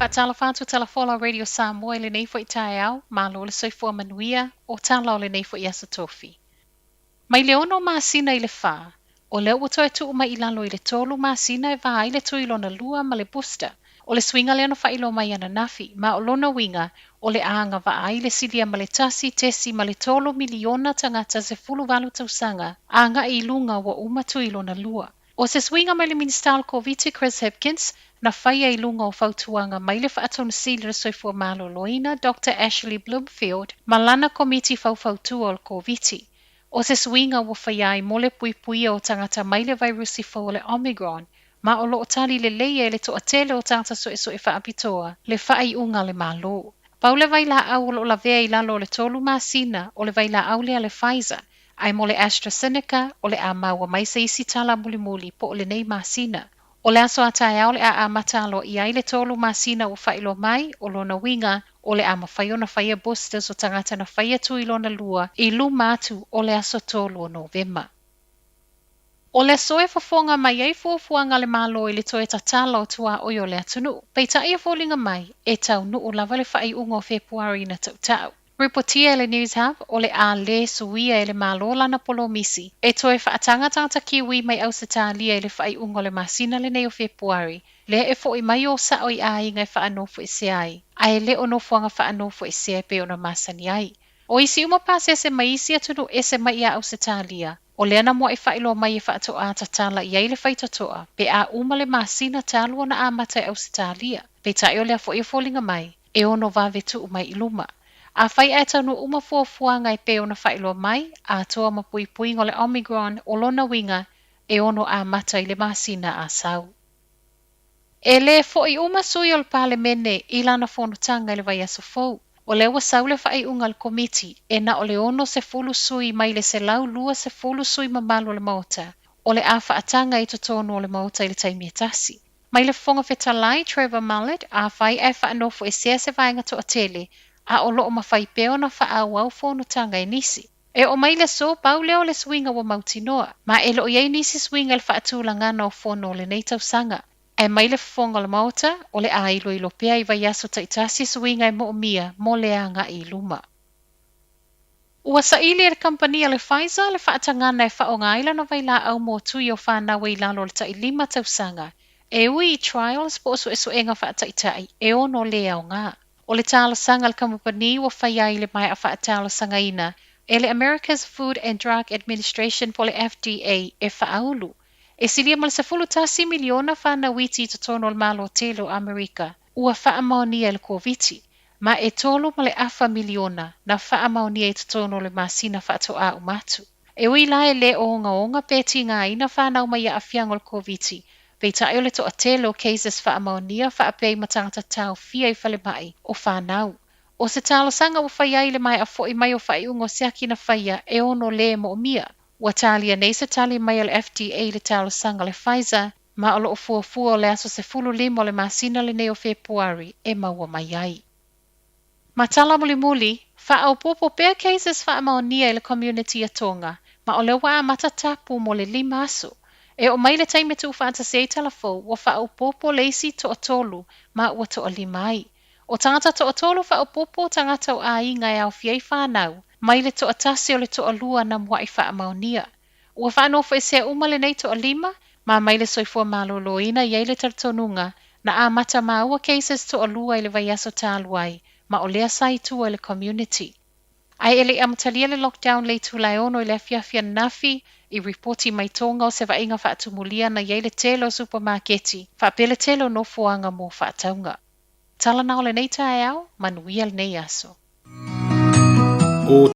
Faatalofa atu Talafola Radio Samoa i lenei foi taeao, malo le soifua manuia o tala o lenei foi aso tofi. Mai le 6 masina i le 4, o lea ua toe tuu mai i lalo i le 3 masina e va ai le tui lona lua ma le booster. O le suiga lea na faailoa mai ananafi, ma o lona uiga, o le a agavaa ai le silia ma le 1.3 miliona tagata 18 tausaga agai i luga ua uma tui lona lua. O se suiga mai le Minisita o le Koviti Chris Hipkins, na faia i luga o fautuaga mai le Faatonusili o le Soifua Maloloina Doctor Ashley Bloomfield ma lana Komiti Faufautua o le Koviti. O se suiga ua faia ai mo le puipuia o tagata mai le vairusi fou o le Omicron, ma o lo o tali lelei e le toatele o tagata suesue faapitoa le faaiuga a le Malo. Pau le vailaau o lo o lavea i lalo o le 3 masina o le vailaau lea a le Pfizer, ae mo le AstraZeneca o le a maua mai se isi tala mulimuli po o lenei masina. O le aso a taeao o le a amata aloaia ai le 3 masina ua faailoa mai, o lona uiga, o le a mafai ona faia boosters o tagata na faia tui lona lua i luma atu o le aso 3 o Novema. O le aso e fofoga mai ai fuafuaga a le Malo i le toe tatala o tuaoi o le atunuu, peitai e foliga mai, e taunuu lava le faaiuga o Fepuari na tautau. Ripotia e le News Hub, o le a lē suia e le Malo lana polomisi e toe faataga tagata Kiwi mai Ausetalia i le faaiuga o le masina lenei o Fepuari, lea e fo'i mai o sa'o i aiga e faanofoesea ai, ae le o nofoaga faanofoesea e pei ona masani ai. O isi uma pasese mai isi atunuu ese mai iā Ausetalia, o lea na mua'i faailoa mai e faatoā tatala i ai le faitotoa pe a uma le masina talu ona amata e Ausetalia, peitai o lea fo'i e foliga mai, e ono vave tuu mai i luma. Afai ae taunuu uma fuafuaga e pei ona faailoa mai, atoa ma puipuiga o le Omicron, o lona uiga, e ono amata i le masina a sau. E lē fo'i uma sui o le Palemene i lana fonotaga i le vaiaso fou. O lea ua sau le faaiuga a le Komiti, e na o le 60 sui mai le 120 sui mamalu o le Maota, o le a faataga i totonu o le Maota i le taimi e tasi. Mai le Fofoga Fetalai, Trevor Mallard, afai ae faanofoesea se vaega toatele, a o lo o mafai pea ona faaauau fonotaga e nisi. E oo mai le aso, pau lea o le suiga ua mautinoa, ma e le o i ai nisi suiga i le faatulagaga o fono o lenei tausaga. Ae mai le fofoga o le Maota, o le a iloilo pea i vaiaso taitasi suiga e moomia mo le agai i luma. Ua saili e le kamupani a le Pfizer le faatagaga e faaaoga ai lana vailaau mo tui o fanau e i lalo o le tailima tausaga, e ui i trials po o suesuega faataitai e ono lē aoga. O le talosaga a le kamupani ua faia ai le maea faatalosagaina e le America's Food and Drug Administration po o le FDA e faaulu. E silia ma le 11 miliona fanau iti i totonu o le Malo tele o Amerika ua faamaonia i le Koviti, ma e 3.5 miliona na faamaonia i totonu o le masina faatoā uma atu. E ui la e lē ogaoga pe tigaina fanau mai aafiaga o le Koviti, peitai o le toatele o cases faamaonia faapea i ma tagata taofia i falemai o fanau. O se talosaga ua faia ai le maea fo'i mai o faaiuga o siaki na faia e ono lē moomia. Ua talia nei se tali mai a le FDA i le talosaga a le Pfizer, ma o lo o fuafua o le aso 15 o le masina lenei o Fepuari e maua mai ai. Ma tala mulimuli, faaopoopo pea cases faamaonia i le community a Tonga, ma o lea ua amata tapu mo le 5 aso. E oo mai le taimi e tuufaatasi ai tala fou, ua faaopoopo le isi toatolu ma ua toalima ai. O tagata toatolu faaopoopo o tagata o aiga e aofia ai fanau, mai le toatasi o le toalua na mua'i faamaonia. Ua faanofoesea uma lenei toalima, ma mai le soifua maloloina i ai le talitonuga, na amata maua cases toalua i le vaiaso talu ai, ma o lea sa i tua i le community. Ae e le i amatalia le lockdown le itula e 6 i le afiafi ananafi, i ripoti mai Tonga o se vaaiga faatumulia na i ai le tele o supamaketi, faapea le tele o nofoaga mo faatauga. Tala na o lenei taeao, manuia lenei aso. O.